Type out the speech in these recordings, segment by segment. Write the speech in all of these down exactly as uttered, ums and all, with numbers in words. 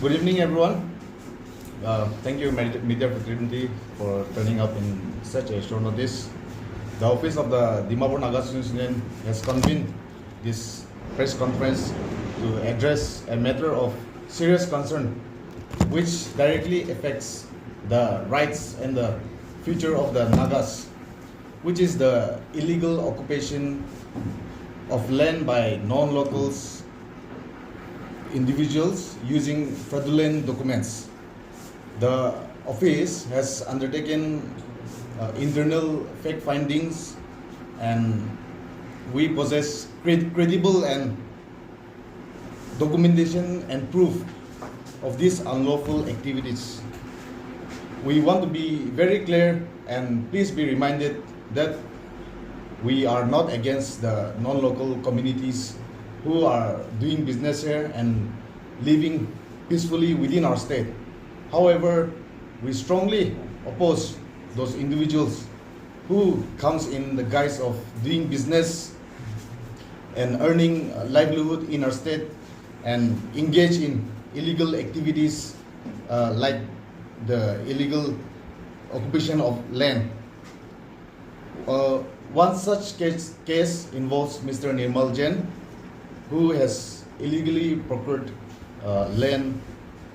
Good evening, everyone. Uh, thank you, Med- Media Fraternity, for turning up in such a short notice. The office of the Dimapur Naga Students Union has convened this press conference to address a matter of serious concern which directly affects the rights and the future of the Nagas, which is the illegal occupation of land by non-locals individuals using fraudulent documents. The office has undertaken uh, internal fact findings, and we possess cred- credible and documentation and proof of these unlawful activities. We want to be very clear, and please be reminded that we are not against the non-local communities who are doing business here and living peacefully within our state. However, we strongly oppose those individuals who comes in the guise of doing business and earning a livelihood in our state and engage in illegal activities uh, like the illegal occupation of land. Uh, one such case, case involves Mister Nirmal Jain, who has illegally procured uh, land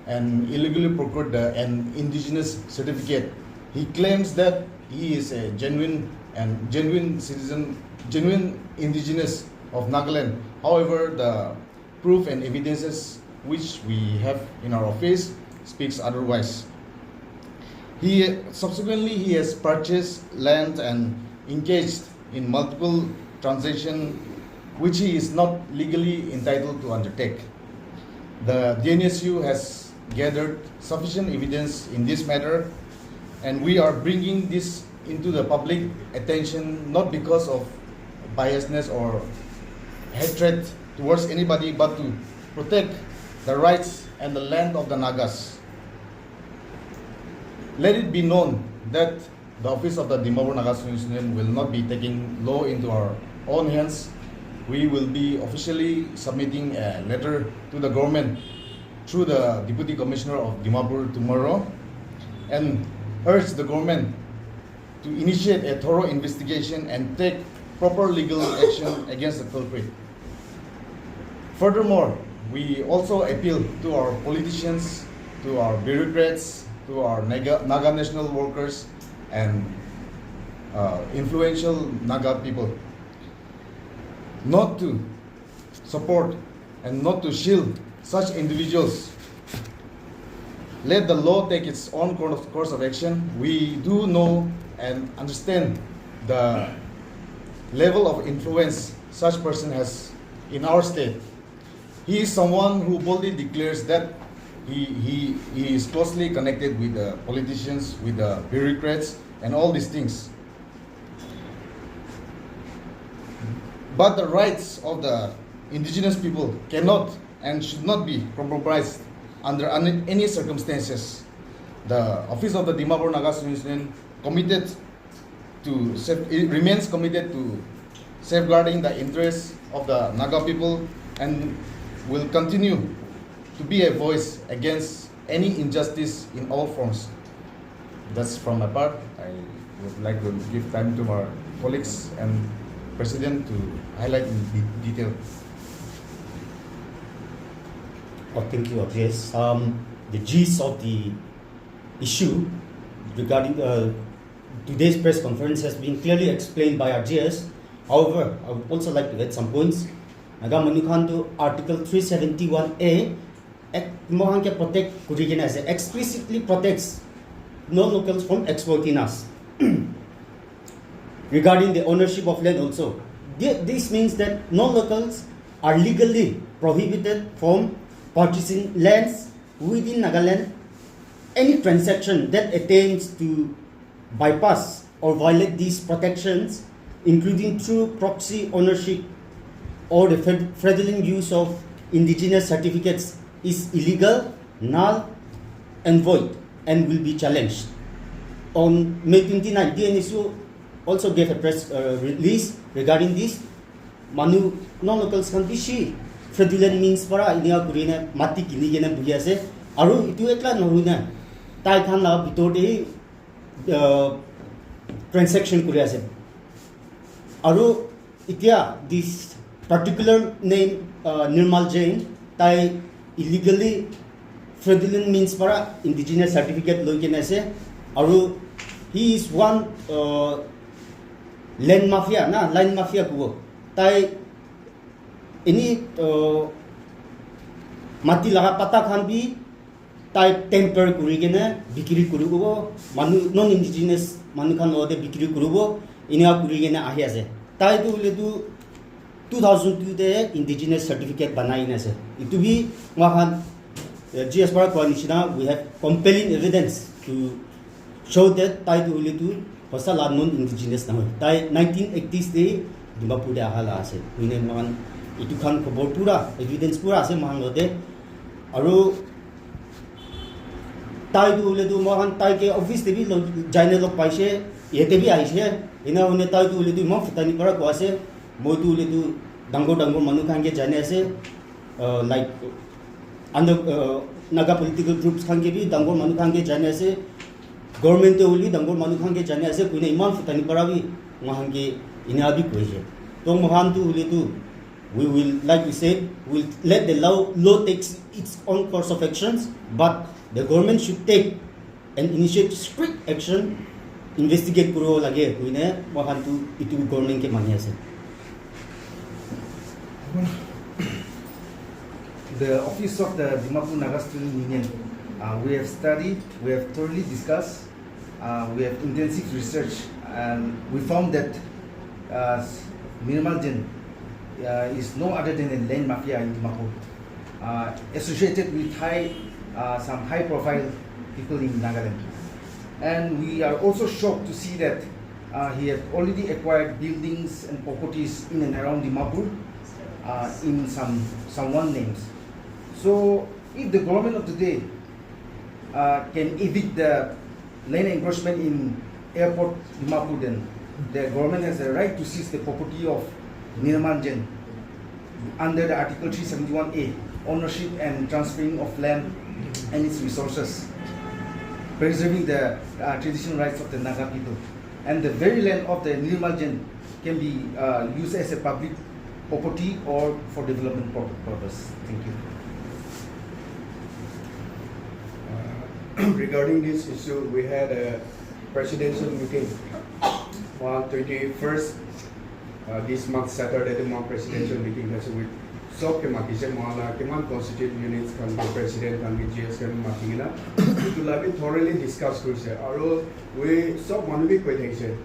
and illegally procured the, an indigenous certificate. He claims that he is a genuine and genuine citizen, genuine indigenous of Nagaland. However, the proof and evidences which we have in our office speaks otherwise. He subsequently he has purchased land and engaged in multiple transactions which he is not legally entitled to undertake. The D N S U has gathered sufficient evidence in this matter, and we are bringing this into the public attention not because of biasness or hatred towards anybody, but to protect the rights and the land of the Nagas. Let it be known that the office of the Dimapur Naga Students Union will not be taking law into our own hands. We will be officially submitting a letter to the government through the Deputy Commissioner of Dimapur tomorrow and urge the government to initiate a thorough investigation and take proper legal action against the culprit. Furthermore, we also appeal to our politicians, to our bureaucrats, to our Naga, Naga national workers, and uh, influential Naga people not to support and not to shield such individuals. Let the law take its own course of, course of action. We do know and understand the level of influence such person has in our state. He is someone who boldly declares that he, he, he is closely connected with the politicians, with the bureaucrats, and all these things. But the rights of the indigenous people cannot and should not be compromised under any, any circumstances. The Office of the Dimapur Naga Students Union committed to safe, it remains committed to safeguarding the interests of the Naga people and will continue to be a voice against any injustice in all forms. That's from my part. I would like to give time to our colleagues and president to highlight in de- detail. Oh, thank you, Abhis. Um, the gist of the issue regarding uh, today's press conference has been clearly explained by R G S. However, I would also like to add some points. Naga manu khan tu Article three seventy-one A Act mohan ke protect kuri kena ase, explicitly protects non-locals from exploiting us. Regarding the ownership of land also, thi- this means that non-locals are legally prohibited from purchasing lands within Nagaland. Any transaction that attempts to bypass or violate these protections, including through proxy ownership or the fed- fraudulent use of indigenous certificates, is illegal, null, and void, and will be challenged. On May twenty-nine, D N S U also gave a press uh, release regarding this. Manu non-locals khan bishi fraudulent means para inika kurina mati kini kena buhi ase. Aru itu ekla nohoi na, tai khan la bitor te, uh, transaction kuri ase. Aru Itya, this particular name, uh, Nirmal Jain, tai illegally fraudulent means para indigenous certificate loi kena ase, aru he is one, uh, land mafia na, land mafia kubo. Tai ini, uh, mati laga pata khan bi tai tamper kuri kena bikiri kuribo, manu non indigenous manu khan logote bikiri kuribo, eneka kuri kena ahi ase. Tai tu hoile tu two thousand two te indigenous certificate banai na ase. Itu bi moi khan, eh, G S para koa nishina, we have compelling evidence to show that tai tu hoile tu hosa la non indigenous na hoi. Tai nineteen eighties te Dimapur te aha la ase. Hoine moi khan itu khan khobor pura, evidence pura ase moi khan logote. Aru tai tu hoile tu moi khan tai ke office te bi lo-, jaine log paise, yate bi aise. Ena hoine tai tu hoile tu iman futani para koa ase, moi tu hoile tu dangor dangor manu khan ke jaine ase, uh, like, under, uh, Naga political groups khan ke bi dangor manu khan ke jaine ase, government te hoile dangor manu khan ke jaine ase, koine iman futani para bi moi khan ke ena bi koise. To moi khan tu hoile tu we will, like we said, we'll let the law, law takes its own course of actions, but the government should take and initiate strict action, investigate kuribo lage, koine moi khan tu itu government ke mani ase. The office of the Dimapur Naga Student Union, uh, we have studied, we have thoroughly discussed, uh, we have intensive research, and we found that, uh, Nirmal Jain, uh, is no other than a land mafia in Dimapur, uh, associated with high, uh, some high-profile people in Nagaland. And we are also shocked to see that, uh, he have already acquired buildings and properties in and around Dimapur, uh, in some someone names. So, if the government of the day, uh, can evict the land encroachment in airport Dimapur, then the government has a right to seize the property of Nirmal Jain under the Article three seventy-one A, ownership and transferring of land and its resources, preserving the, uh, traditional rights of the Naga people. And the very land of the Nirmal Jain can be, uh, used as a public property or for development pur-, purpose. Thank you. Uh, regarding this issue, we had a presidential meeting on twenty-first, uh, this month, Saturday, the month presidential meeting has with sob ke mati se, mohan la kiman constituent units khan ke president khan ke G S khan mati kena, itu la bi thoroughly discuss kurise. Aru we sob manu bi koi thakise,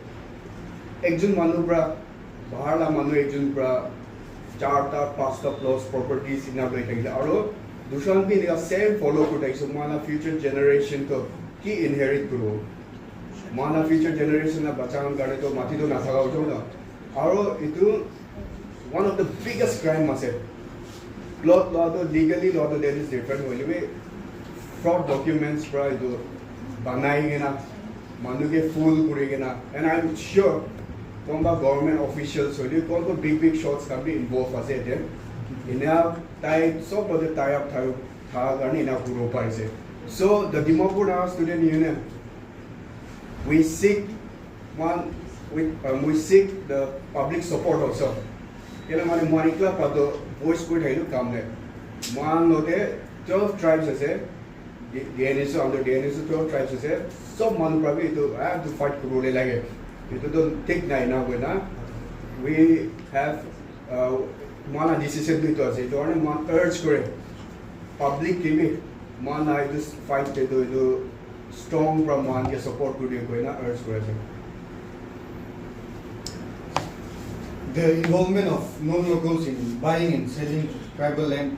ekjon manu pra, bahar la manu ekjon pra charta, pasta plus properties ena loi thakile, aru dusra bi eneka same follow kuri thakise, mohan la future generation to ki inherit kuribo? Mohan la future generation la bacha khan karne to mati to nathaka hoibo na. Aru itu one of the biggest crime ase. Plot loa to, legally loa to, that is different. Hoile bi fraud documents pra itu banai kena, manu ke fool kuri kena. And I'm sure konba government officials hoile, konba big big shots khan bi involve ase ete. Ena tai sob logote tie up thai, tha karne ena kuribo parise. So the Dimapur Naga Student Union, we seek one, we, um, we seek the public support also. Kena mane mohan ekla pra to voice kuri thakile kam nai. Mohan logote twelve tribes ase, D-, D N S O, under D N S O twelve tribes ase. Sob manu pra bi itu, ah, itu fight kuribole lage. Itu to thik nai na koi na. We have, uh, mohan la decision tu itu ase. Itu karne mohan urge kure, public ke bi mohan la itu fight te tu itu strong pra mohan ke support kuri diyo koi na urge kuri ase. The involvement of non-locals in buying and selling tribal land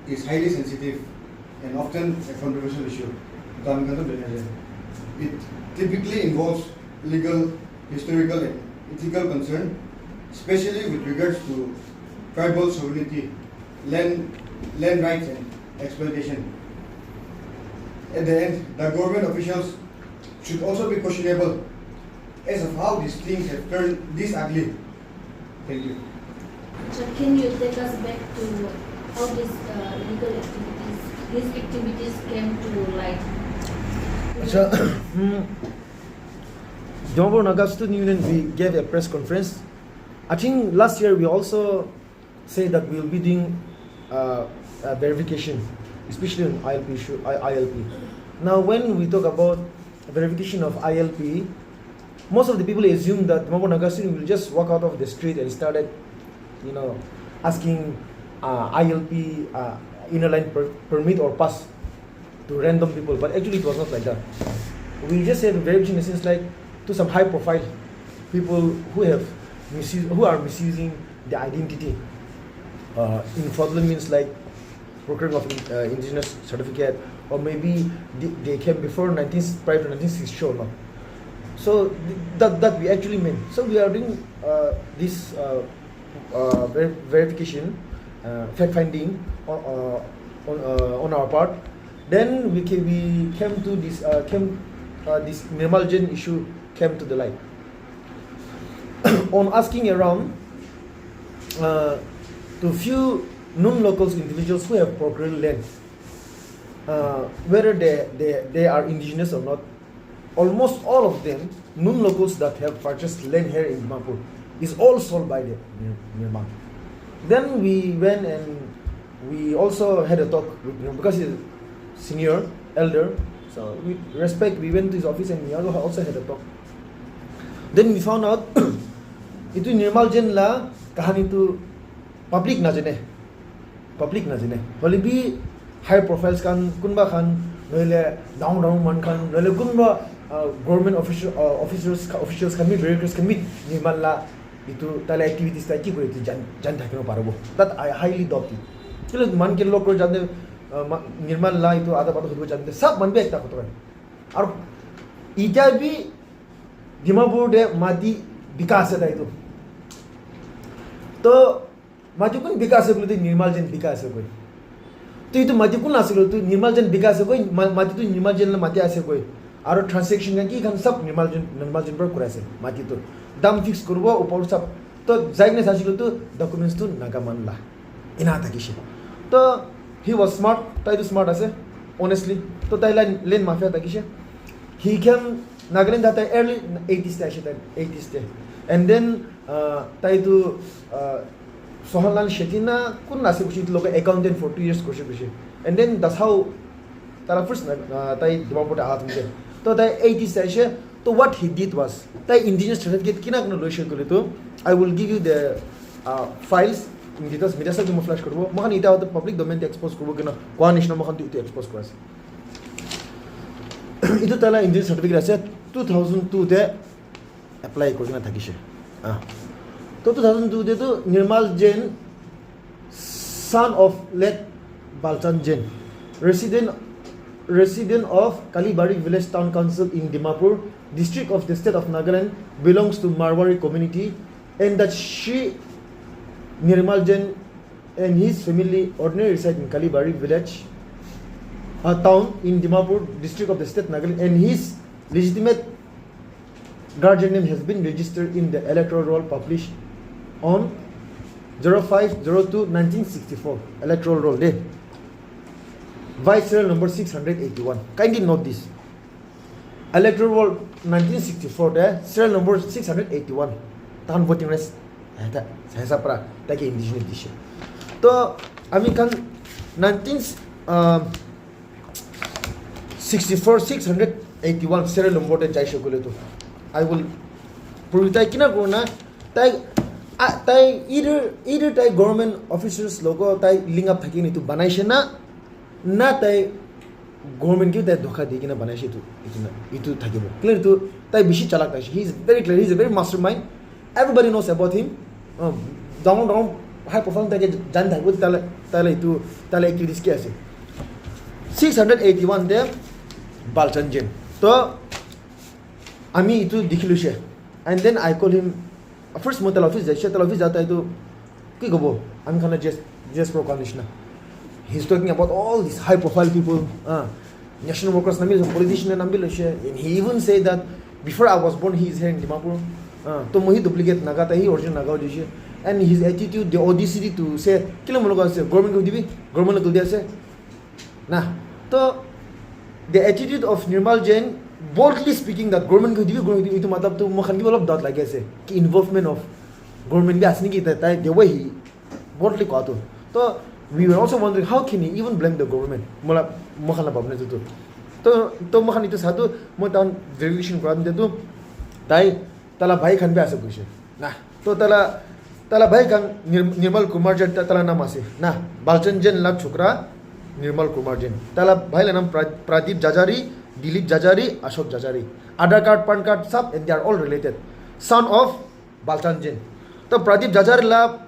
is highly sensitive and often a controversial issue. Itu ami khan to jane ase. It typically involves legal, historical, and ethical concern, especially with regards to tribal sovereignty, land, land rights, and exploitation. At the end, the government officials should also be questionable as of how these things have turned this ugly. Thank you. Sir, can you take us back to how these, uh, illegal activities These activities came to light? Acha, hmm, Dimapur Naga Student Union, we gave a press conference. I think last year we also say that we will be doing uh, a verification, especially on I L P issue, I- I L P. Now, when we talk about verification of I L P, most of the people assume that Dimapur Naga Student will just walk out of the street and started, you know, asking uh, I L P uh, inner line per- permit or pass to random people, but actually it was not like that. We just have a very, in a sense, like, to some high profile people who have misuse, who are misusing the identity uh, in fraudulent means, like procuring of uh, indigenous certificate, or maybe they, they came before nineteen, prior to nineteen sixty or not. So th- that that we actually meant. So we are doing uh, this uh, uh, ver- verification, uh, fact finding on, uh, on, uh, on our part. Then we came, we came to this uh, came uh, this Nirmal Jain issue came to the light. On asking around uh, to few non-locals individuals who have procured land, uh, whether they, they, they are indigenous or not, almost all of them, non-locals that have purchased land here in Dimapur, is all sold by the Nir- Nirmal. Then we went and we also had a talk with him because he's senior, elder. So with respect, we went to his office and we also also had a talk. Then we found out itu Nirmal Jain la kahani tu public najane. Public najane. Hoile bi high profiles khan, kunba khan, nohile down down man khan, nohile kunba uh, government official uh, officers officials khan bi, bureaucrats khan bi Nirmal la itu taila activities ta ki kore itu jan jan thakina paribo. That I highly doubt it. Kile man ke log kore jande uh, ma- Nirmal la itu ada bata hudu jande sab man bi ekta khoto. Aru ita bi Dimapur de mati bika ase ta itu. To mati kun bika ase kule tu Nirmal Jain bika ase koi. To itu mati kun ase kule tu Nirmal Jain bika ase koi, ma- mati tu Nirmal Jain la mati ase koi. Aru transaction kan ki kan sab Nirmal Jain, Nirmal Jain pra kura ase mati tu. Dam fix kuribo upor sab. To jai kena saisile tu documents tu Naga man la. Ena thakishe. To he was smart, tai tu smart ase, honestly. To tai la land mafia thakishe. He came Nagaland that early eighties te ashe tai, eighties te. And then uh, tai tu uh, Sohanlal Shetty na kun ase kuchi local accountant for two years kuchi kuchi. And then that's how tara first uh, tai Dimapur te aha thumse. To tai eighties te ashe. To what he did was, tai indigenous certificate kina kina loise kule to, I will give you the uh, files in details. Media sab mo flash koribo. Mohan ita auto public domain te expose koribo kina. Kwa nishna mohan tu expose kora ase. Itu taila Indian certificate ase two thousand two te apply kuri kena thakishe. Ah. To two thousand two te tu Nirmal Jain, son of late Balchan Jain, resident resident of Kalibari village town council in Dimapur district of the state of Nagaland, belongs to Marwari community, and that she Nirmal Jain and his family ordinarily reside in Kalibari village, a town in Dimapur district of the state Nagaland, and his legitimate guardian name has been registered in the electoral roll published on zero five zero two nineteen sixty-four electoral roll day. Vice serial number six hundred eighty-one. Kindly note this. Electoral roll nineteen sixty-four te serial number six hundred eighty-one. Tan voting rights eta sasa pra taki indigenous dishe. To ami kan nineteen um, sixty-four six hundred eighty-one serial number te jai shokule to. I will prove tai kina kona tai a- tai either either tai government officers logo tai link up thaki ni tu banaishe na na tai government ke tai dhokha di kina banaishe tu itu na itu thakibo clear tu tai bishi chalak tai he is very clear, he is a very mastermind, everybody knows about him. Dangor dangor high profile tai ke jan thakbo tale tale itu tale activities ke ase. Six hundred eighty-one te Balchan Jain to ami itu dikhilu she. And then I call him. First, mo tala office jaise, tala office jata itu ki kobo? Ami khan la G S, G S Pro khan nishina. He's talking about all these high profile people, uh, national workers nami, politician nami loise. And he even said that before I was born, he is here in Dimapur. Uh, to mo hi duplicate Naga ta, hi original Naga hoise. And his attitude, the audacity to say, kila molo ka ase, government ko dibi, government ko dibi ase. Na, to the attitude of Nirmal Jain, boldly speaking that government ko dibi, government ko dibi, itu matlab tu moikhan ki olop doubt lagi ase ki involvement of government bi ase niki tai, tai the way he boldly koa tu. To we were also wondering how can he even blame the government? Mola moikhan la bhabna tu tu. To to moikhan itu sa tu, moi tan verification kora tu tai tala bhai khan bi ase koise. Na, to tala tala bhai khan Nir- Nirmal Kumar Jain ta- tala nam ase. Na, Balchan Jain la chokra Nirmal Kumar Jain. Tala bhai la nam Pra- Pradip Jajari, Dilip Jajari, Ashok Jajari. Aadhaar card, PAN card, sab, and they are all related. Son of Balchan Jain. To Pradip Jajari la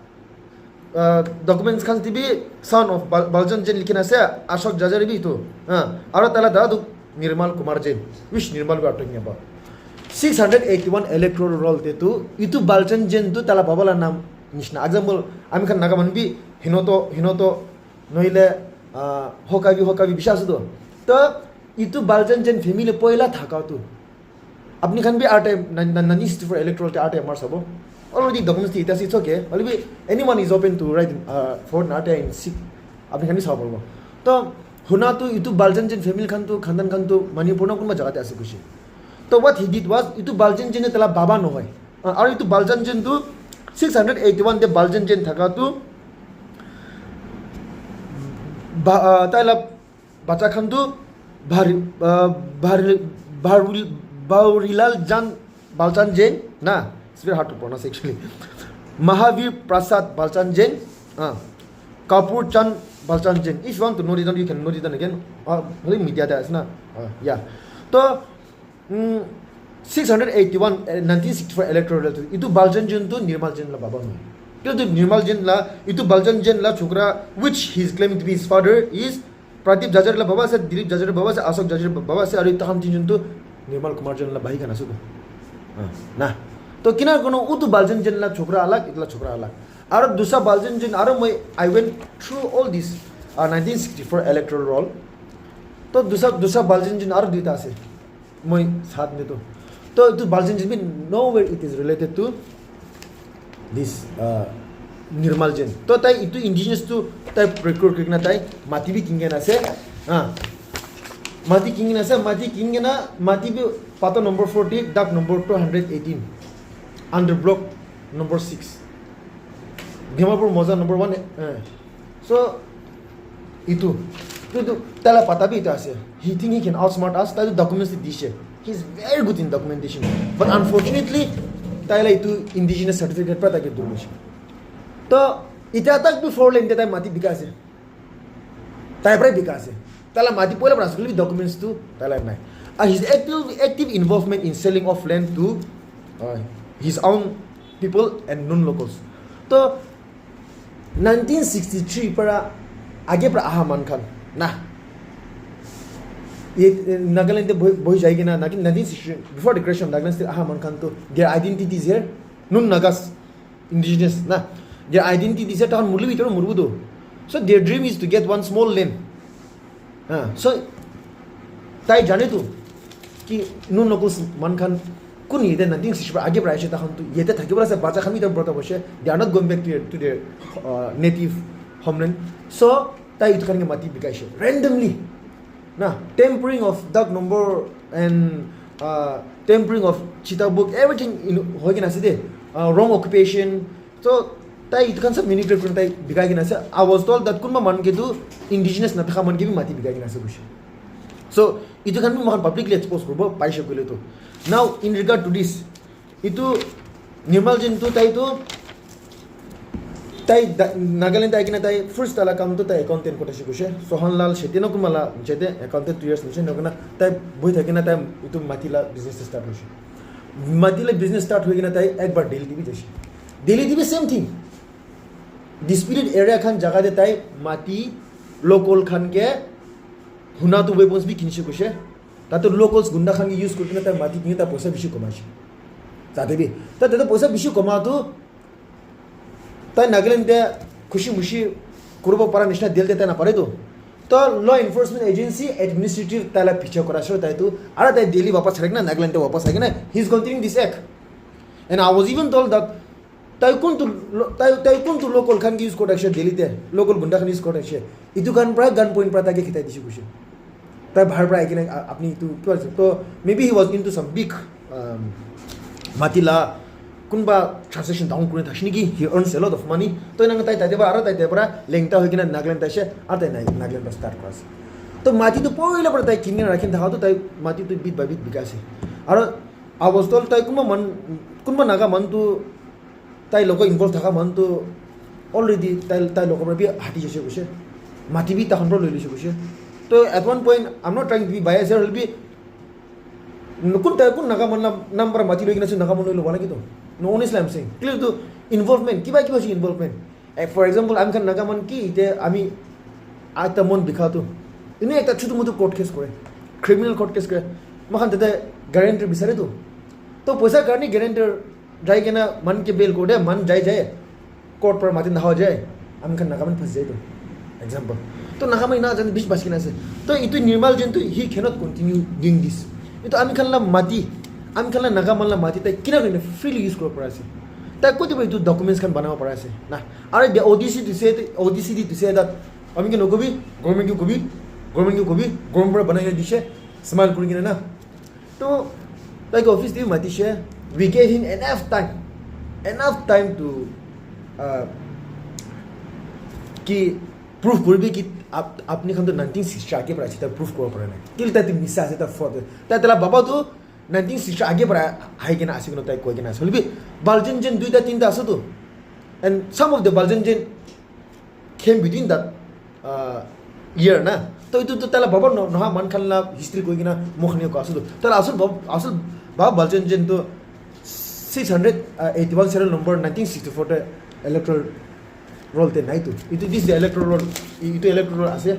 uh, documents khan te bi son of Bal- Balchan Jain likhi na ase, Ashok Jajari bi itu. Uh, aro tala dada tu Nirmal Kumar Jain, which Nirmal we are talking about. Six hundred eighty-one electoral roll te tu itu Balchan Jain tu tala baba la nam nishna. Example, ami khan Naga manu bi Hinoto, Hinoto nohile uh, Hokabi, Hokabi bishi ase tu. To itu Balchan Jain family poila thaka tu. Apni khan bi R T I, nineteen sixty-four electoral te R T I mar sabo. Already documents te ita ase, it's okay. Hoile bi anyone is open to write uh, for an R T I and seek. Apni khan bi sabo paribo. To huna tu itu Balchan Jain family khan tu, khandan khan tu Manipur na kunba jaga te ase kushi. To what he did was, itu Balchan Jain tala baba nohoi. Uh, aru itu Balchan Jain tu six hundred eighty-one te Balchan Jain thaka tu ba, uh, tai la bacha khan tu Bhari, uh, Bhari, Bhari, Bhaurilal Jan Balchan Jain, na, it's very hard to pronounce actually. Mahavir Prasad Balchan Jain, uh, Kapur Chand Balchan Jain. If you want to note it down, you can note it down again. Uh, hoile media te ase na. Uh, yeah. To, mm, six hundred eighty-one, eh, nineteen sixty-four electoral roll tu itu Balchan Jain tu Nirmal Jain la baba nohoi. Kya tu Nirmal Jain la, itu Balchan Jain la chokra, which he is claiming to be his father, is Pradip Jajari la baba ase, Dilip Jajari baba ase, Ashok Jajari baba ase, aru takhan tinjon tu Nirmal Kumar Jain la bhai khan ase ko. Ah, na. To kina kono utu Balchan Jain la chokra alag, itla chokra alag. Aru dusa Balchan Jain, aru moi, I went through all this uh, nineteen sixty-four electoral roll. To dusa, dusa Balchan Jain aru duita ase. Moi sath me to. To itu Balchan Jain bi nowhere it is related to this uh, Nirmal Jain. To tai itu indigenous tu tai procure kurikena tai mati bi kingena ase. Ha. Mati kingena ase, mati kingena, mati bi pata number forty, dak number two hundred eighteen. Under block number six. Dimapur Moza number one. Eh. So, itu. Itu, itu, tala pata bi itu ase. He think he can outsmart us. Tai tu documents te dishe. He is very good in documentation. But unfortunately, tai la itu indigenous certificate pra tai ke dur hoise. To, ita tak bi four lane te tai mati bika ase. Tai pra bika ase. Tai la mati poila pra ase, documents tu tai la nai. And his active, active involvement in selling off land to uh, his own people and non-locals. To, nineteen sixty-three para age para aha man khan na. Ye, eh, Nagaland te bohi, bohi jai kena, nineteen sixty-three, before the creation of Nagaland state, aha man khan to their identity is here. Non Nagas, indigenous na. Their identity is here, tahan murli bhitor murbu do. So their dream is to get one small land. Ha, so tai jane tu ki non locals man khan kun yete nineteen sixty-three age para aise, tahan tu yete thaki para ase, bacha khan bi ta brota boshe, they are not going back to, their, to their uh, native homeland. So tai itu khan ke mati bikaise randomly. Na, tampering of dak number and uh, tampering of chita book, everything in, hoi kena ase de. Uh, wrong occupation. So tai itu khan sab manipulate kurina tai bikai kena ase. I was told that kunba man ke tu indigenous na thaka man ke bi mati bikai kena ase kuishe. So itu khan bi moikhan publicly expose kuribo paishe koile tu. Now in regard to this, itu Nirmal Jain tu tai tu tai da- Nagaland tai kena tai first tala kam tu tai accountant kota shi kuishe. Sohan Lal Shetty na kunba la jete accountant two years niche na kena tai boi thaki na tai itu mati la business start hoishe. Mati la business start hoi kena tai ek bar Delhi te bi jaishe. Delhi te bi same thing. Disputed area khan jaga te tai mati local khan ke huna tu weapons bi kinishe kuishe. Tate locals gunda khan ke use kuri kena tai mati kini tai poisa bishi komaishe. Tate bi tai tate poisa bishi koma tu tai Nagaland te khushi mushi kuribo para nishina Delhi te tai na pare tu. To law enforcement agency administrative tai la piche kora shuru tai tu, ara tai Delhi wapas ahi kena Nagaland te wapas ahi kena he is continuing this act. And I was even told that Tai kuntu lo-, tai, tai kuntu local khan ke use kori thakishe Delhi te, local gunda khan use kori thakishe. Itu khan pra gun point pra tai ke khitai dishe koishe. Tai bahar pra ahi kena, a-, apni itu kiba ase? To maybe he was into some big, um, mati la kunba transaction down kuri thakishe niki, he earns a lot of money. To enaka tai tate pra, aro tai tate pra lengta hoi kena Nagaland aishe, aro tai Nag-, Nagaland pra start kura ase. To mati tu poila pra tai kini kena rakhi thaka tu tai mati tu bit by bit bika ase. Aro I was told tai kunba man, kunba Naga man tu tai logo involve thaka man tu already tai, tai logo pra bi hati jaise koishe. Mati bi takhan pra loi lise koishe. To at one point, I'm not trying to be biased here, hoilebi kun tai kun Naga man la nam pra mati loi kena ase Naga man loi loba lagi to. No, honestly, I'm saying. Clear to involvement, kiba kiba ase involvement. Eh, for example, ami khan Naga man ki ite ami ekta mon bika tu. Ine ekta chutu mutu court case kore. Criminal court case kore. Moikhan tate guarantor bisare tu. To poisa karni guarantor jai kena man ke bail kore de, man jai jai. Court pra mati naha jai. Ami khan Naga man phasi jai tu. Example. To Naga man ina jani bishi basi kena ase. To itu Nirmal Jain tu he cannot continue doing this. Itu ami khan la mati. Ami khan la Naga man la mati tai kina kena freely use kori para ase. Tai koti ba itu documents khan banaba para ase. Na. Are the O D C to say, O D C to say that ami ke nokobi, government ke kobi, government ke kobi, government pra banai kena dishe, smile kuri kena na. To, tai ke office te bi matishe, we gave him enough time, enough time to, uh, ki proof koribi ki ap-, apni khan to nineteen sixty age para ase, tai proof koribo para nai. Till tai to misa ase, tai fraud ase. Tai tala baba to nineteen sixty age para ahi kena ase koina tai koi kena ase. Hoilebi Baljan Jain duita tinta ase to. And some of the Baljan Jain came within that, uh, year na. To itu to tala baba no, noha man khan la history koi kena mo khan ko ase to. Tala asul baba, asul baba Baljan Jain to six hundred eighty-one serial number nineteen sixty-four te electoral roll te nai tu. Itu this the electoral roll, itu electoral roll ase.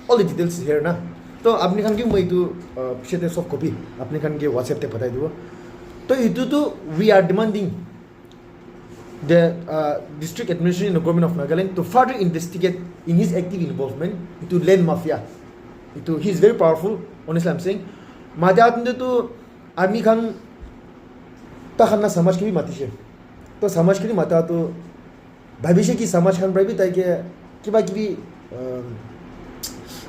All the details is here na. To apni khan ki moi itu, uh, piche te soft copy apni khan ki WhatsApp te patai dibo. To itu tu we are demanding the, uh, district administration in the government of Nagaland to further investigate in his active involvement into land mafia. Itu he is very powerful, honestly I'm saying. Mati atun tu ami khan ta khan na samaj ki bi matishe. To samaj ki bi mata to bhabishe ki samaj khan pra bi tai ke kiba kibi, um,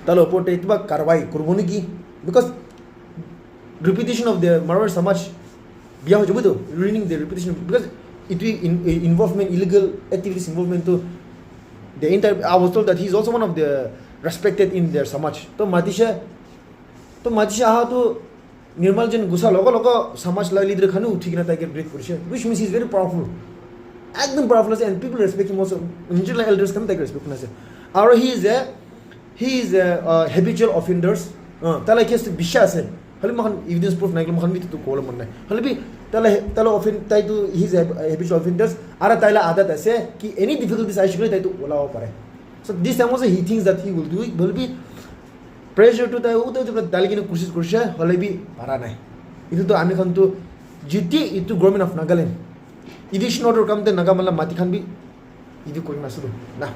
tala opor te kiba karwai kuribo niki, because reputation of the Marwar samaj biya hoi jabo to, ruining the reputation, because it will in, involvement, illegal activities involvement to the entire, I was told that he is also one of the respected in their samaj. To matishe, to matishe aha to Nirmal Jain gusa logo logo samaj la leader khan uthi kena tai ke greet kurishe, which means he is very powerful. Ekdom powerful ase and people respect him also. Nijor la elders khan tai ke respect kuri ase. Aru he is a, he is a, uh, habitual offenders. Uh, tai la case to bishi ase. Hali moikhan evidence proof nai, moikhan bi tu kola mon nai. Hali bi tai la, tai la offend, tai tu he is a habitual offenders. Ara tai la adat ase ki any difficulties aise koile tai tu olabo pare. So this time also he thinks that he will do it, will be pressure to tai uta uta dali kena kosis kurishe, hoile bi para nai. Itu to ami khan to jiti itu government of Nagaland. Eviction order kam te Naga man la mati khan bi itu koi na suru. Na.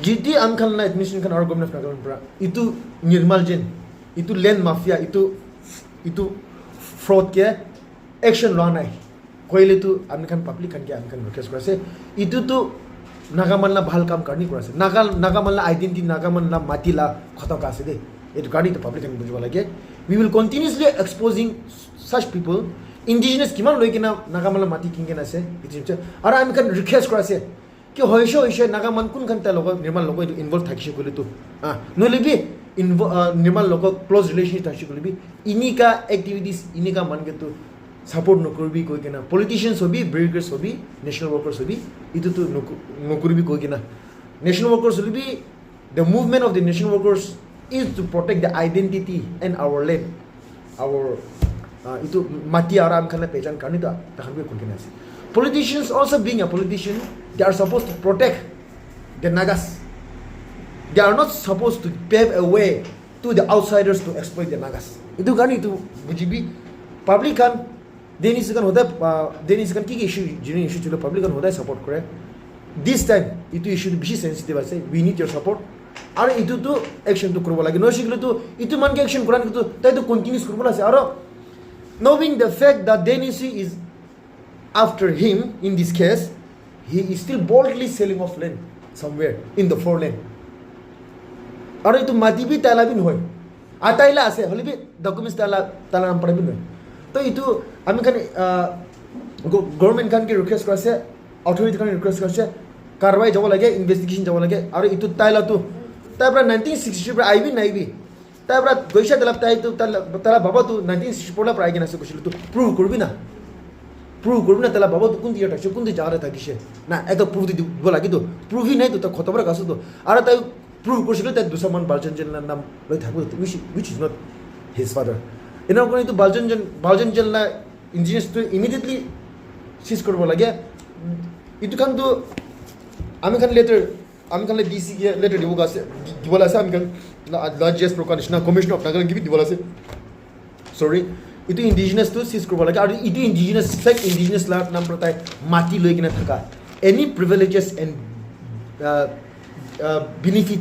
Jiti ami khan la administration khan aru government of Nagaland pra itu Nirmal Jain, itu land mafia, itu, itu fraud ke action loa nai. Koile tu ami khan public khan ke ami khan request kura ase. Itu tu Naga man la bhal kam karni kura ase. Naga, Naga man la identity, Naga man la mati la khata ka ase de. Itu karni tu public khan bujibo lage. We will continuously exposing such people. Indigenous kiman loi kena Naga man la mati kin kena ase. Itu ase. Aru ami khan request kura ase. Ki hoishe hoishe Naga man kun khan ta logo, Nirmal logo itu involve thakishe koile tu. Ah, nohole bi invo-, ah, Nirmal logo close relationship thakishe koile bi inika activities, inika man ke tu support nokuribi koi kena. Politicians hobi, bureaucrats hobi, national workers hobi, itu tu noku-, nokuribi koi kena. National workers hoile bi, the movement of the national workers is to protect the identity and our land, our, uh, itu mati aru ami khan la pehchan karni ta, ta khan bi koi kena ase. Politicians also being a politician, they are supposed to protect the Nagas. They are not supposed to pave a way to the outsiders to exploit the Nagas. Itu karni itu bujibi public khan Dennis khan hodai, ah, Dennis khan ki ki issue, genuine issue chule public khan hodai support kore. This time, itu issue tu bishi sensitive ase. We need your support. Aru itu tu action tu kuribo lage. Nohole tu itu man ke action kura nai tu, tai tu continuous kuribo ase. Aru knowing the fact that Dennis is after him in this case, he is still boldly selling off land somewhere in the four lane. Aru etu mati bi taila bi nohoi. A taila ase, hoilebi documents taila, taila naam para bi nohoi. To etu ami khan, ah, go-, government khan ke request kura ase, authority khan request kura ase, karwai jabo lage, investigation jabo lage. Aru etu taila tu, tai para nineteen sixty-three para aibi naibi. Tai para goisha taila, tai tu, taila, taila baba tu nineteen sixty-four la para aikena ase koishe le tu prove kuribi na. Prove kuribi na taila baba tu kun dia thakishe, kun dia jaga te thakishe. Na, ekta prove di dibo lage tu. Prove hi nai tu, ta khoto para kasu tu. Ara tai prove koishe le tai dusra man Balchan Jain la naam loi thakibo tu, which, which is not his father. Ena kori tu Balchan Jain, Balchan Jain la indigenous tu immediately seize koribo lage. Itu khan tu ami khan letter Ami khan la D C ke letter dibo ase, di-, dibo la ase, ami khan la, la G S program nishina, Commissioner of Nagaland ke bi dibo la ase. Sorry. Itu indigenous tu seize kuribo lage, aru itu indigenous, fake indigenous la naam para tai mati loi kena thaka. Any privileges and, uh, uh, benefit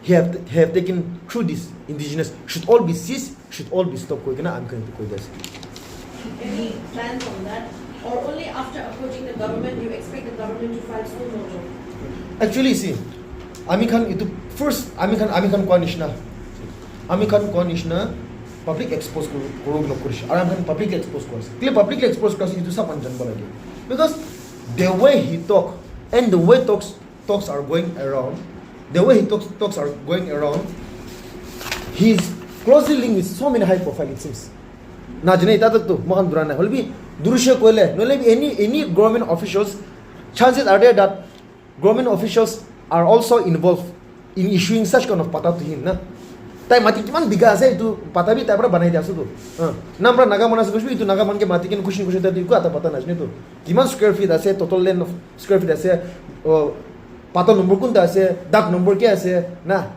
he have, he have taken through this indigenous should all be seized, should all be stopped koi kena ami khan etu koi di ase. Any plans on that? Or only after approaching the government, you expect the government to file suit or no? Actually, see, ami khan itu first, ami khan, ami khan koa nishina, ami khan koa nishina public expose kuru, kuru no kurish. Aru ami khan public expose kura ase. Kile public expose kura ase, itu sab khan janbo lage. Because the way he talk and the way talks talks are going around, the way he talks, talks are going around, he is closely linked with so many high profile, it seems. Na jane ita tak tu, mohan dura na. Hoilebi, durushe koile, nohole bi any, any government officials, chances are there that government officials are also involved in issuing such kind of patta to him, na. Tai mati kiman bigha ase, itu patta bi tai para banai dia ase tu. Ah, naam para Naga man ase, kuch bhi itu Naga man ke mati ken kuch na kuch tai itu ata patta na jane tu. Kiman square feet ase, total land of square feet ase, oh, patta number kunta ase, dak number ke ase, na,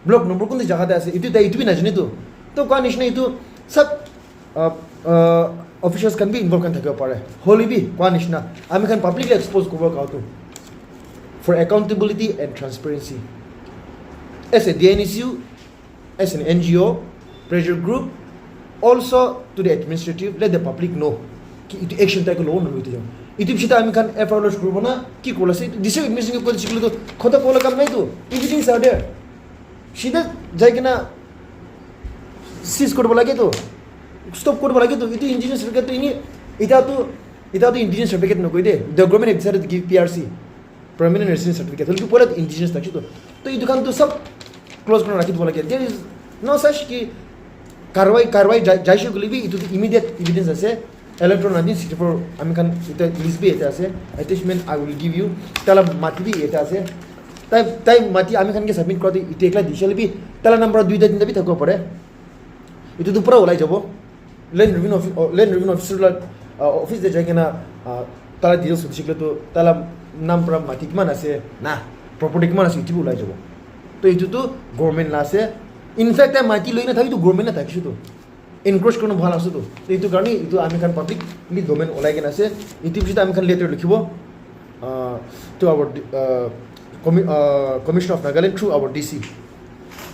block number kunta jaga te ase, itu tai itu bi na jane tu. To koa nishina itu sab, uh, uh, officials khan bi involve khan thakibo pare. Hoilebi koa nishina, ami khan publicly expose kuribo ka tu. For accountability and transparency. As a D N S U, as an N G O, pressure group, also to the administrative, let the public know ki itu action tai ko lobo nahobo itu jang. Itu bishi ta ami khan F I R lodge kuribo na, ki kola ase, district administration ko sikile to khota kola kam nai to, evidence are there. Sida jai kena seize kuribo lage to, stop kuribo lage to, itu indigenous certificate to ini, ita to, ita to indigenous certificate nokoi de, the government have decided to give P R C. Permanent resident certificate. Hoilebi poila indigenous thakishe to. To itu khan to sab close kurina rakhi dibo lage. There is no such ki karwai, karwai jai-, jaishe koile bi itu to immediate evidence ase. Electoral nineteen sixty-four ami khan itu list bi yate ase. Attachment I will give you. Taila mati bi yate ase. Tai, tai mati ami khan ke submit kura tu itu ekla dishe hoilebi taila number duita tinta bi thakibo pare. Itu tu pura ulai jabo. Land revenue office, oh, land revenue officer la, ah, office te jai kena, ah, taila details sudhi shikle tu taila naam para mati kiman ase na, property kiman ase, itu bi ulai jabo. To itu tu government la ase. In fact, tai mati loi na thabi tu government la thakishe tu. Encroach kurina bhal ase tu. To itu karne itu ami khan publicly domain ulai kena ase. Itu bishi ami khan letter likhibo. Uh, to our, uh, commi-, uh, Commissioner of Nagaland through our D C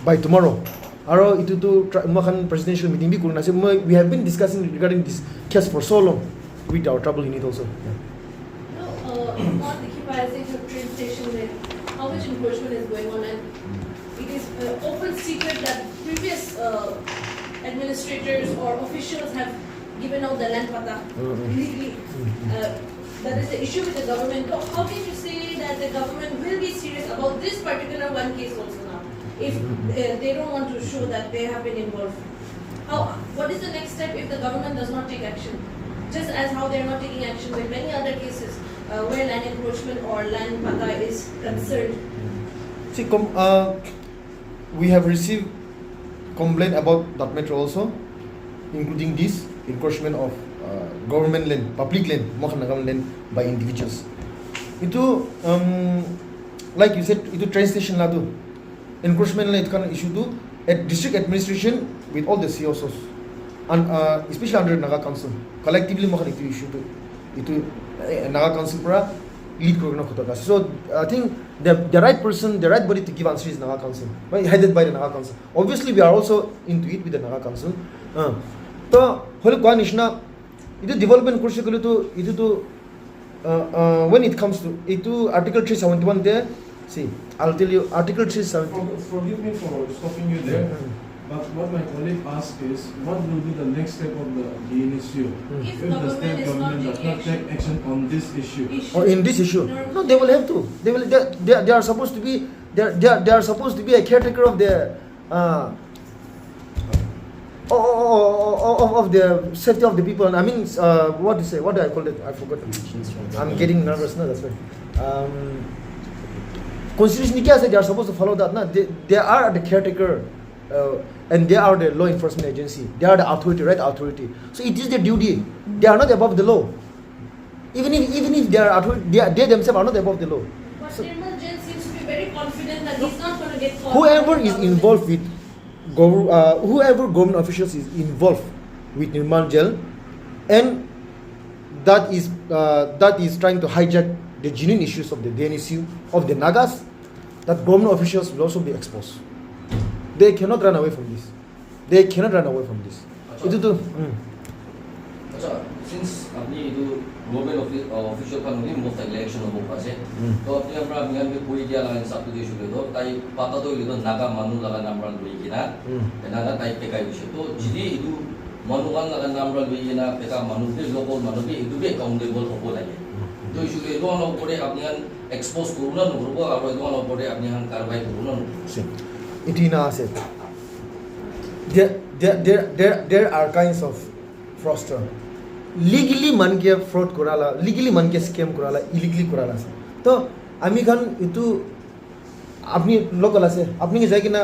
by tomorrow. Aro itu tu tra-, moi khan presidential meeting bi kurina ase. Moi, we have been discussing regarding this case for so long with our tribal unit also. Yeah. No, uh, not dikhi pai ase etu train station te how much encroachment is going on, and it is, uh, open secret that previous, uh, administrators or officials have given out the land patta Mm, mm. Legally. Uh, that is the issue with the government. So how can you say that the government will be serious about this particular one case also now, if, uh, they don't want to show that they have been involved? How, what is the next step if the government does not take action? Just as how they are not taking action with many other cases, uh, where land encroachment or land patta is concerned. See, com-, uh, we have received complaint about that matter also, including this encroachment of, uh, government land, public land, moi khan Naga land by individuals. Itu, um, like you said, itu train station la tu encroachment la itu khan issue tu at district administration with all the C O Sos and, uh, especially under Naga Council, collectively moi khan itu issue tu itu, eh, Naga Council para lead kurina khota ase. So I think the, the right person, the right body to give answer is Naga Council, right? Headed by the Naga Council. Obviously, we are also into it with the Naga Council. Uh, to hoile koa nishina, itu development kurishe koile tu, itu tu Uh, uh, when it comes to itu Article three seventy-one there, see, I'll tell you Article three seventy. For- Forgive me for stopping you there, but what my colleague asked is, what will be the next step of the D N S U If if the state government is not government does not taking take action on this issue? issue. Oh, in this issue, no, they will have to. They will. They, they, they are supposed to be. They are, they are, they are supposed to be a caretaker of the. Uh, of, of, of the safety of the people. I mean, uh, what to say? What do I call it? I forgot. I'm getting nervous now. That's why. Um, Constitution ni kya ase? They are supposed to follow that. Na? They, they are the caretaker, uh, and they are the law enforcement agency. They are the authority, right authority. So it is their duty. They are not above the law. Even if, even if they are authority, they, are, they themselves are not above the law. But Nirmal Jain seems to be very confident that he's not going to get caught. Whoever is involved with gov- uh, whoever government officials is involved with Nirmal Jain, and that is uh, that is trying to hijack the genuine issues of the D N S U, of the Nagas, that government officials will also be exposed. They cannot run away from this. They cannot run away from this. Itu tu. Hmm. Acha, since apni itu government office, uh, official khan holi most likely action hobo pa ase. Hmm. To apni amra apni khan ke koi dia la hisab tu dei shule to, tai pata to hoile to Naga manu laga number loi kena, Hmm. ena na tai pekai hoise. To jidi itu manu khan laga number loi kena peka manu ke local manu ke itu ke accountable hobo lage. To issue ke itu ano kore apni khan expose kuru na nukuru aru itu ano kore apni khan karwai kuru na nukuru. Same. Itu ina ase. There, there, there, there, there are kinds of fraudster. Legally man ke fraud kurala, legally man ke scam kurala, illegally kurala ase. To ami khan itu apni local ase, apni ke jai kena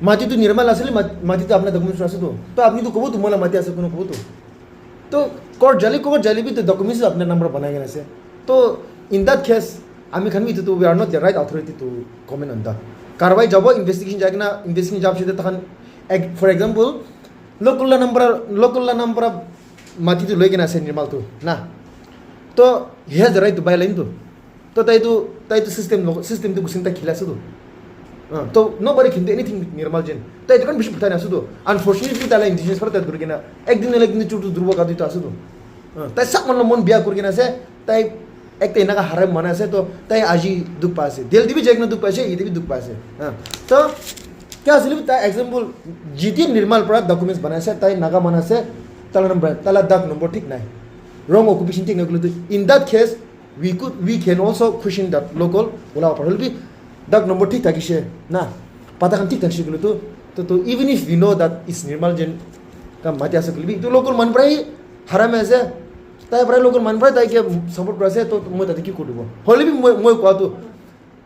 mati tu Nirmal ase le, mat- mati tu apna documents ase to. To apni tu kobo tu mola mati ase kono kobo tu. To court jale, court jale bi to documents apna number banai kena ase. To in that case, ami khan bi itu tu we are not the right authority to comment on that. Karwai jabo, investigation jai kena, investigation jab shite takhan, eg- for example, local la number, local la number mati tu loi kena ase Nirmal tu na. To he has the right to buy land tu. To tai tu, tai tu system lo, system tu gusin ta khila ase tu. Ah, to nobody can do anything with Nirmal Jain. Tai tu kan bishi bhutai na ase tu. Unfortunately tai la indigenous para tai dur kena ek din na ek din chur tu durbo ka tu ase tu. Ah, tai sak man lo mon bia kur kena ase. Tai ek tai naga haram mana ase to tai aji dukh pa ase. Delhi bi jai kena dukh pa ase, ite bi dukh pa ase. Ah, to kya ase le tai example jiti Nirmal para documents banai ase, tai Naga mana ase, tala number, tala dak number thik nai. Wrong occupation thik nai kule tu. In that case, we could, we can also question that local, ola par hoile bi dak number thik thakishe na, pata khan thik thakishe kule tu, to, to even if we know that it's Nirmal Jain ka mati ase kule bi, to local man para hi haram ase, tai para local man para tai ke support kura ase, to moi tate ki kuribo? Hoile bi moi, moi koa tu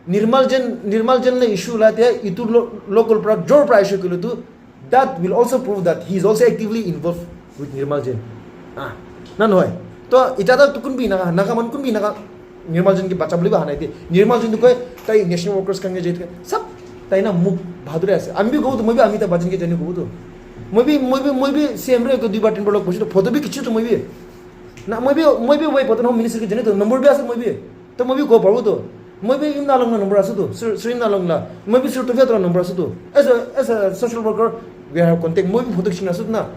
Nirmal Jain, Nirmal Jain la issue la te itu lo- local para jor para issue kule tu, that will also prove that he is also actively involved with Nirmal Jain. Ah, na nohoi. To ita ta kun bi naga, naga man kun bi naga Nirmal Jain ke bacha bole ba hanai de. Nirmal Jain tu koi tai national workers kan ke jai sab tai na muk bahadur ase. Ami bi go to, moi bi Amitabh Bachchan ke jani go to. Moi bi, moi bi, moi bi C M re ko dui bar tin bar log bosi to photo bi kichu to moi bi. Na moi bi, moi bi wai photo na minister ke jani to number bi ase moi bi. To moi bi go paribo to. Moi bi Imna Long la number ase to. Sir, Sir Imna Long la. Moi bi Sir Tofia la number ase to. As a, as a social worker, we have contact. Moi bi photo kichina ase to na.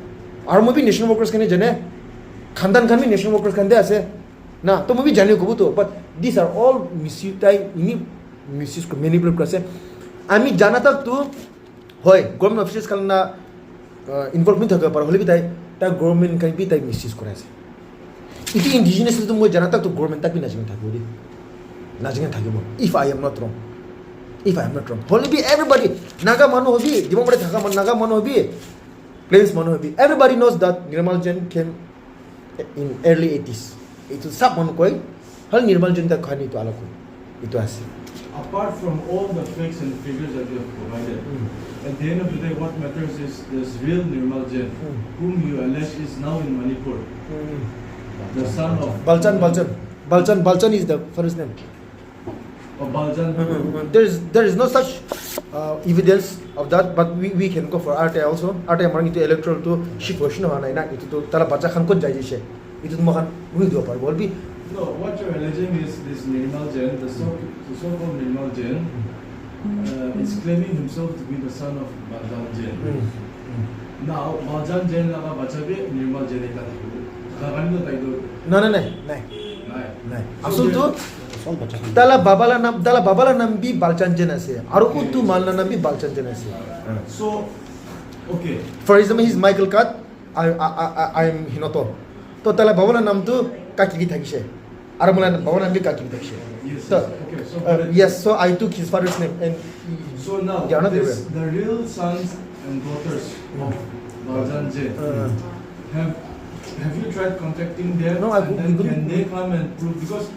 Aru moi bi national workers kane jane. Khandan khan bi national workers khan de ase. Na, to moi bi jani kobo to. But these are all misuse, tai ini misuse ko manipulate kura ase. Ami jana tak tu Hoi, government officials khan na uh, involvement thakib pare, hoile bi tai, tai government khan bi tai misuse kuri ase. Iti indigenous tu moi jana tak tu government tak bi najina thakibo de. Najina thakibo. If I am not wrong. If I am not wrong. Hoile bi everybody, Naga manu hobi, Dimapur thaka manu, Naga manu hobi, plains manu hobi, everybody knows that Nirmal Jain came in early eighties. Itu sab manu koi, hal Nirmal Jain ta kahani itu alag koi. Itu ase. Apart from all the facts and figures that you have provided, Mm. at the end of the day, what matters is this real Nirmal Jain, Mm. whom you allege is now in Manipur, the son of Balchan, Balchan. Balchan, Balchan is the first name. Of Baljan. There is, there is no such uh, evidence of that, but we, we can go for R T I also. R T I marang itu electoral tu shift hoise na howa nai na, itu tu tala bacha khan kot jai jaise. Itu tu moikhan rui dibo paribo, hoile bi. No, what you're alleging is this Nirmal Jain, the so, the so-called Nirmal Jain, uh, is claiming himself to be the son of Baljan Jain. Mm. Now, Baljan Jain laga bacha bi Nirmal Jain ekta thakibo. Thaka karne tai tu Nai, nai, nai, nai. nai. Asul tu, tala baba la nam, tala baba la nam bi Balchan Jain ase. Aru utu man la nam bi Balchan Jain ase. So, okay. For example, he's Michael Kat, I, I, I, I, I'm Hinoto. To tala baba la nam tu Kakiri thakishe. Aru mala baba la nam bi Kakiri thakishe. Yes. So, Okay. So, uh, yes, so I took his father's name and so now, they are not this, there. The real sons and daughters of Balchan Jain, Uh, have have you tried contacting them? No, I And couldn't- then couldn't- Can they come and prove? Because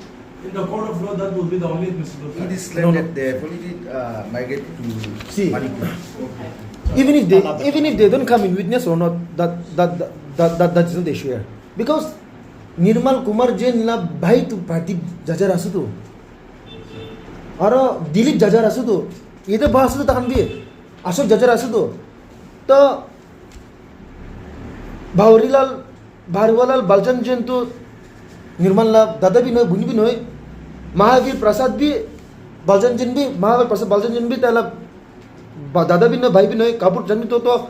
in the court of law, that will be the only admissible It fact. is claimed that they have already uh, migrated to See. Manipur. Even if they even if they don't come in witness or not, that that that that, that is not the issue here. Because Nirmal Kumar Jain la bhai tu Pradip Jajar ase tu. Aro Dilip Jajar ase tu. Yete ba ase tu takan bi. Ashok Jajar ase tu. To Bhaurilal Bhariwalal Balchan Jain tu Nirmal la dada bi noi, buni bi noi. Mahavir Prasad bi Balchan Jain bi, Mahavir Prasad Balchan Jain bi tala ba dada bi noi, bhai bi noi, Kapur Jain bi to to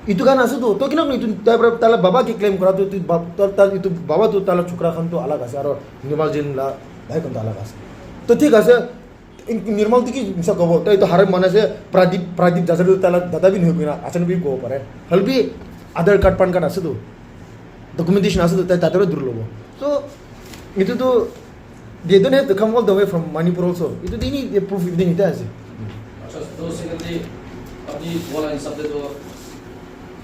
itu kan ase tu, to kina itu tai pra tala baba ke claim kora tu, tu ba- ta- ta- itu baba tu tala chukra khan tu alag ase aro Nirmal Jain la bhai khan tu alag ase. To thik ase, in- Nirmal tu ki misa kobo, tai to haram mana ase, Pradip Pradip Jajar tu tala dada bi noi kina, achan bi kobo pare. Hal bi Aadhaar card pan card ase tu, documentation ase tu, tai tate dur lobo. So itu tu they don't have to come all the way from Manipur also. Itu they need a proof if they need ase. Acha, to secondly, apni bola hisab te to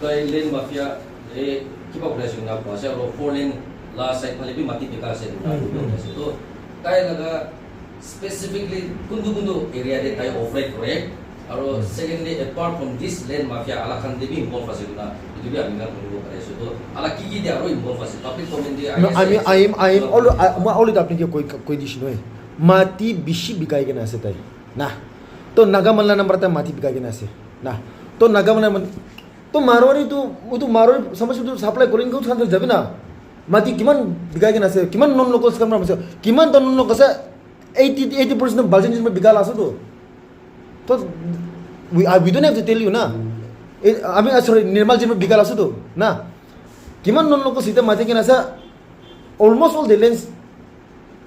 tai land mafia e kiba kuri ase na ko ase aro four lane la side phale bi mati bika ase na Hmm, kuri ase. To tai laga specifically kundu kundu area te tai operate kore. Aro secondly, apart from this land mafia ala khan te bi involve ase na itu bi ami khan kuri bo pare ase. To ala ki ki te aro involve ase, public comment te No, I mean, I am, I am already, I, মই already apni ke koi koi dishi noi. Mati bishi bikai kena ase tai. Na. To Naga man la number ta mati bikai kena ase. Na. To Naga man la man, to Marwari tu, utu Marwari samaj tu supply korin ko than jabi na. Mati kiman bikai kena ase, kiman non local scam ram ase, kiman to non local ase, eighty, eighty percent of Balchan Jain bika la ase tu. To we, uh, we don't have to tell you na. Eh, I mean, uh, sorry, Nirmal Jain bika la ase tu. Na. Kiman non local sita mati kena ase, almost all the lands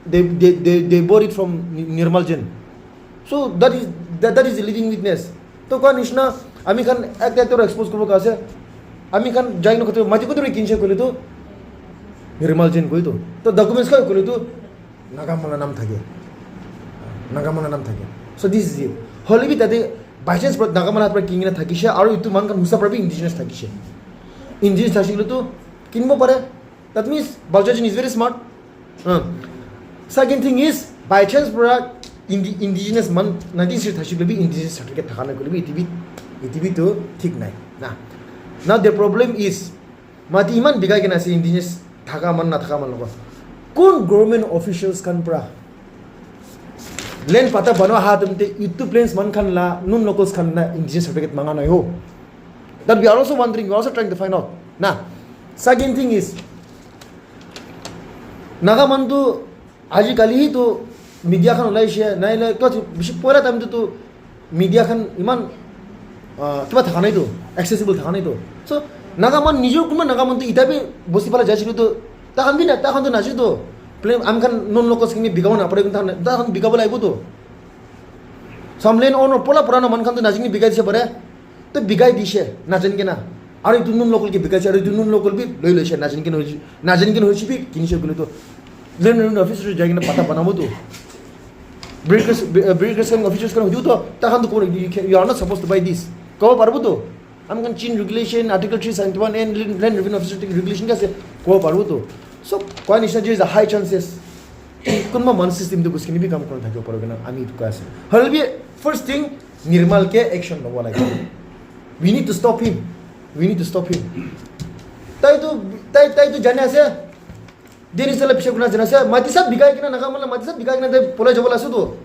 they, they, they, they bought it from Ni- Nirmal Jain. So that is that, that is the living witness. To kwa nishna ami khan ekta ekta expose koribo ka ase. Ami khan jai no kote mati kote kinche kole to Nirmal Jain koi to. To documents ka kole to Naga man la nam thake. Naga man la nam thake. So this is it. Hole bi tate by chance pra Naga man la pra kingina thakishe aru itu man khan husa pra bi indigenous thakishe. Indigenous thakishe to kinbo pare. That means Balchan Jain is very smart. Uh, second thing is, by chance pra indi- indigenous man nineteen sixty thashik lebi indigenous certificate thakana kuli bi itibi itibi to thik nai. Na. Now the problem is, mati iman bigai kena ase indigenous thaka man na thaka man logo. Kun government officials khan pra land pata bana ha tum te YouTube lands man khan la non locals khan la indigenous certificate manga nai ho. That we are also wondering, we are also trying to find out. Na. Second thing is, Naga man tu aji kali hi tu media khan ulai she nai le kyo bishi pora time tu tu media khan iman ah, kiba thaka nai tu accessible thaka nai tu. So Naga man nijor kunba Naga man tu ita bi bosti pala jai silu tu ta khan bi na ta khan tu naji tu plan am khan non locals kini bigabo na pare ta khan bigabo laibo tu. Some land owner pola purana man khan tu najini bigai dise pare. To bigai dise najani kena. Aru itu non local ke bigai se aru itu non local bi loi loise najani kena hoise najani kena hoise bi kinishe kule to land revenue office jai kena pata banabo to. British British officers khan hodu to ta khan to you are not supposed to buy this. Kobo parbo to. Ami khan Chin regulation, Article three seventy one and Land Revenue Officer regulation ka ase, kobo paribo to. So, koa nisna there is a high chances. Kunba man system tu guskini bi kam kurna thakibo paribo na ami etu koi ase. However, first thing, Nirmal ke action lobo lage. We need to stop him. We need to stop him. Tai tu, tai, tai tu jane ase. Deni sala pisha kuna jane ase. Mati sab bigai kina naga mala mati sab bigai kina tai polai jabo la ase tu.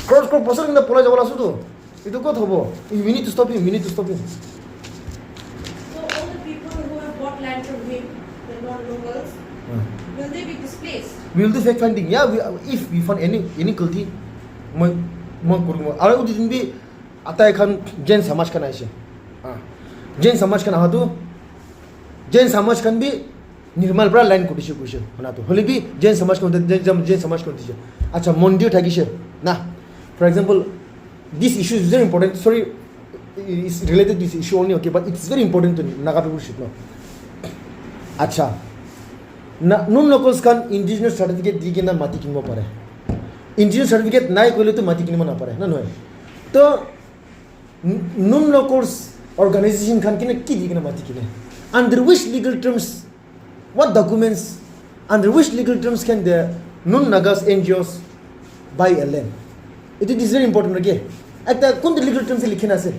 Crore crore poisa kina polai jabo la ase tu. Itu kot hobo? We need to stop him. We need to stop him. So all the people who have bought land from him, the non-locals, Hmm. will they be displaced? We will do fact finding. Yeah, we, if we find any any guilty, moi moi kurmo. Aru utu din bi atai khan Jain samaj khan aise. Ah. Jain samaj khan ahatu. Jain samaj khan bi Nirmal pra line kutishe kuishe, hona to. Hoile bi Jain Samaj khan, Jain, Jain, Jain Samaj khan kutishe. Acha, mondir thakishe. Na, for example, this issue is very important. Sorry, it's related to this issue only, okay, but it's very important to Naga people should know. Acha, na, non-locals khan indigenous certificate di kena mati kinbo pare. Indigenous certificate nai koile to mati kinbo na pare, na nohoi? To, non-locals organization khan kena ki di kena mati kine? Under which legal terms? What documents, under which legal terms can the non-Nagas N G Os buy a land? It is very important, okay? Ekta kuntu legal terms likhi na ase?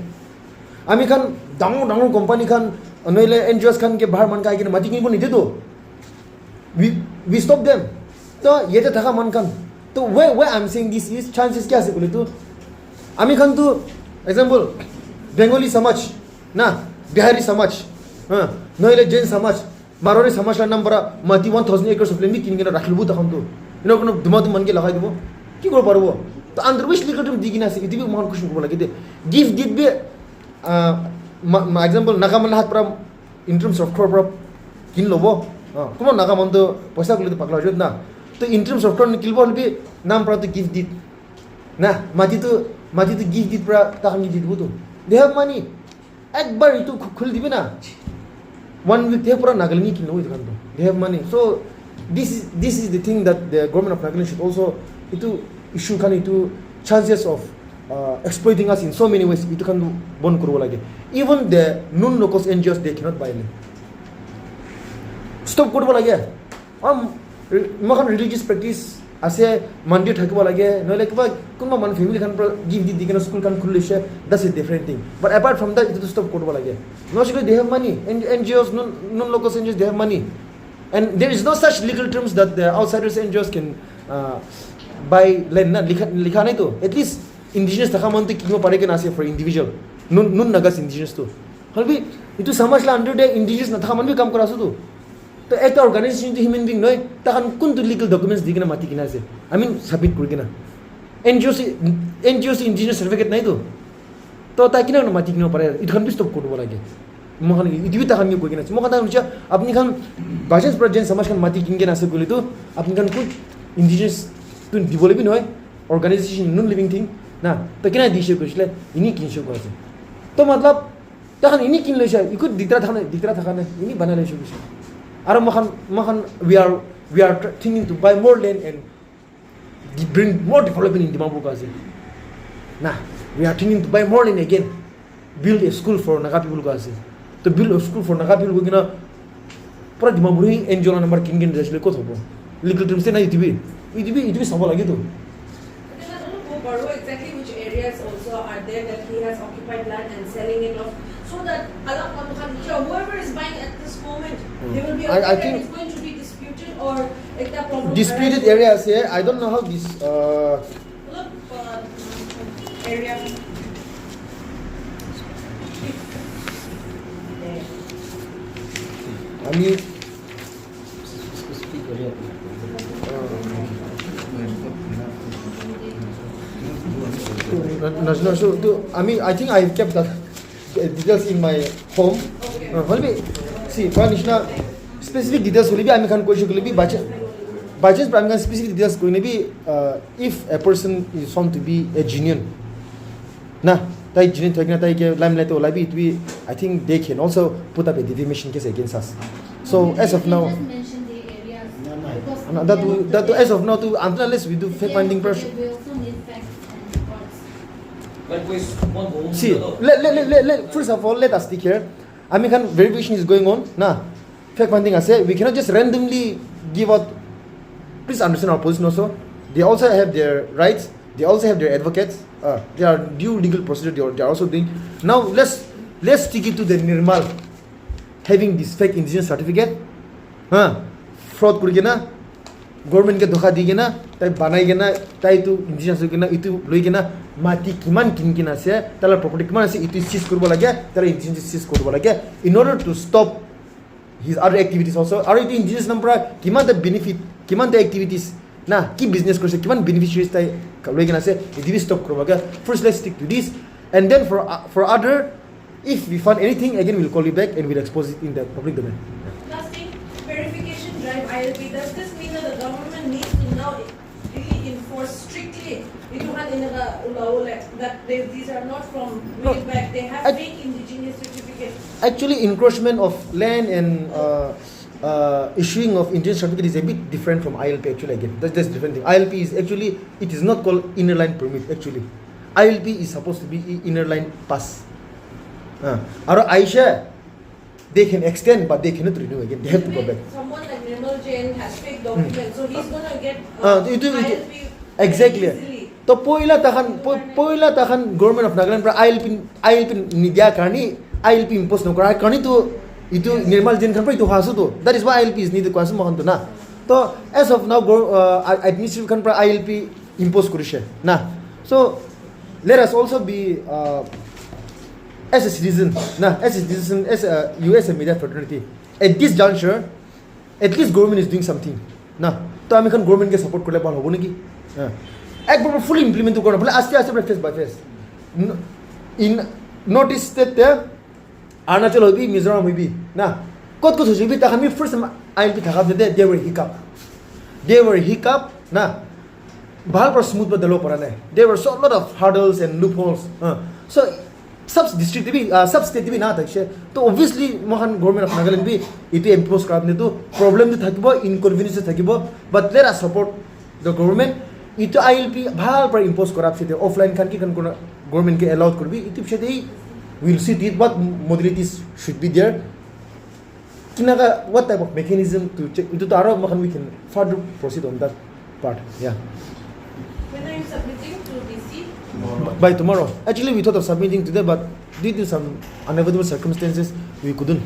Ami khan dangor dangor company khan, noile N G Os khan ke bahar man kai kena mati kinibo nide to. We, we stop them. To yete thaka man khan. To why, why I'm saying this is, chances kya ase kule to? Ami khan to, example, Bengali Samaj, na, Bihari Samaj, ha, noile Jain Samaj, Marwari Samaj la nam para mati one thousand acres of land bi kini kena rakhi lobo takhan tu. Ino kono duma dum man ke lagai dibo. Ki koribo paribo? To under which legal term di kena ase, iti bi mohan question koribo lage de. Gift deed bi, ah, ma, ma example, Naga man la hat para in terms of crore para kin lobo. Ah, kono Naga man to paisa kule to pakla hoi jat na. To in terms of crore nikilbo hole bi nam para to gift deed. Na, mati to, mati to gift deed para takhan ke di dibo to. They have money. Ekbar itu khu-, khuli dibi na. One week te pura Nagaland ki kino itu khan to. They have money. So this is, this is the thing that the government of Nagaland should also, itu issue khan, itu chances of, uh, exploiting us in so many ways, itu khan bon kuribo lage. Even the non-locals N G Os, they cannot buy land. Stop kuribo lage. Um, re-, moikhan religious practice ase, mandir thakibo lage, nohole kiba kunba manu family khan para gift di, di kena school khan khuli loise, that's a different thing. But apart from that, itu to stop kuribo lage. Nohole they have money, N-, N G Os, non, non-locals N G Os, they have money. And there is no such legal terms that the outsiders N G Os can, uh, buy land, na, likha, likha nai to. At least indigenous thaka manu to kinibo pare kena ase for individual, non, non-Nagas indigenous to. Hoile bi, itu samaj la under de indigenous nathaka manu bi kam kura ase to. To ekta organization to human being nohoi, takhan kuntu legal documents di kena mati kena ase? I mean, submit kuri kena. N G Os, N G Os indigenous certificate nai to. To tai kena mati kena pare, itu khan bi stop kuribo lage. Moikhan itu bi takhan ke koi kena ase. Moikhan takhan hoise, apni khan by chance pra Jain samaj khan mati kin kena ase koile to, apni khan kun indigenous to dibole bi nohoi, organization, non living thing, na, to kena dishe koisile, ini kinshe ko ase. To matlab, takhan ini kin loise, iku dikra thakha nai, dikra thakha nai, ini banai loise koise. Aro moikhan, moikhan, we are, we are tr-, thinking to buy more land and gi-, bring more development in Dimapur ko ase. Na, we are thinking to buy more land again, build a school for Naga people ko ase. To build a school for Naga people ko kina, pura Dimapur hi N G O la number kin kin jaisile kot hobo? Legal terms te nai itu bi. Itu bi, itu bi sabo lage to. They don't know exactly which areas also are there that he has occupied land and selling it off, so that alak manu khan, whoever is buying at this moment, they will be aware that it's going to be disputed or ekta problem disputed arise. Area ase, I don't know how this, uh, Look, uh, area. Ami Na, na, na, so, to, I mean, I think I have kept that, uh, details in my home. Okay. Uh, hoile bi, see, pra nishina specific details hoile bi, ami khan koishe koile bi, by chance, by chance pra ami khan specific details koine bi, uh, if a person is found to be a genuine, na, tai genuine thakina, tai ke limelight te ulai bi, it will, I think they can also put up a defamation case against us. So, as of now, just mention the areas. No, no. Because No, that we, that as of now, to, until unless we do fact finding first. We also need facts and reports. But we want to see, let, let, let, let, let, first of all, let us stick here. Ami khan verification is going on, na. Fact finding ase. We cannot just randomly give out. Please understand our position also. They also have their rights. They also have their advocates. Uh, they are due legal procedure. They are, they are also doing. Now let's, let's stick it to the Nirmal having this fake indigenous certificate. Huh? Fraud kuri kena, government ke dhokha di kena, tai banai kena, tai tu indigenous hoi kena, itu loi kena, mati kiman kin kena ase, tai la property kiman ase, itu seize kuribo lage, tai la indigenous seize kuribo lage, in order to stop his other activities also. Aru itu indigenous nam pra kiman ta benefit, kiman ta activities, na, ki business korise, kiman beneficiaries tai loi kena ase, itu bi stop kuribo lage. First, let's stick to this. And then for, uh, for other, if we find anything, again, we'll call you back and we'll expose it in the public domain. Last thing, verification. Does this mean that the government needs to now really enforce strictly? Itu khan eneka ulabo le, that they, these are not from way back. They have fake indigenous certificate. Actually, encroachment of land and uh, uh, issuing of indigenous certificate is a bit different from I L P actually again. That's, that's different thing. I L P is actually, it is not called inner line permit actually. I L P is supposed to be i- inner line pass. Uh, aro aisha, they can extend, but they cannot renew again. They have to go back. Someone like Nirmal Jain has fake documents, so he's gonna get uh, Ah, itu, itu, I L P exactly. Easily. To poila tahan, po, poila tahan Government of Nagaland pra I L P, I L P nidia karni, I L P impose nokra karni to itu Nirmal Jain khan pra itu hasu to. That is why I L P is needed kwa ase mohan to na. To as of now, go, uh, administrative khan pra I L P impose kurishe na. So let us also be uh, as a citizen, na, as a citizen, as a, you as a media fraternity, at this juncture, at least government is doing something. Na, to ami khan government ke support korle bhal hobo neki? Ha. Ekbar fully implement to korna, bole aste aste phase by phase. In North East state te Arunachal hoibi, Mizoram hoibi, na, kot kot hoibi, takhan bi first time I L P thaka te they were hiccup. They were hiccup, na. Bhal pra smooth pra dalo para nai. There were so lot of hurdles and loopholes. Uh, so sub district bi, uh, sub state bi na thakishe. To obviously mohan government of Nagaland bi itu impose kora ne to problem tu thakibo, inconvenience tu thakibo. But let us support the government. Itu I L P bhal pra impose kora pise offline khan ki khan kona government ke allowed koribi. Itu pise we'll see it what modalities should be there. Kinaka, what type of mechanism to check? Itu to aro mohan we can further proceed on that part. Yeah. When are you submitting to D C? By tomorrow. Actually, we thought of submitting today, but due to some unavoidable circumstances, we couldn't.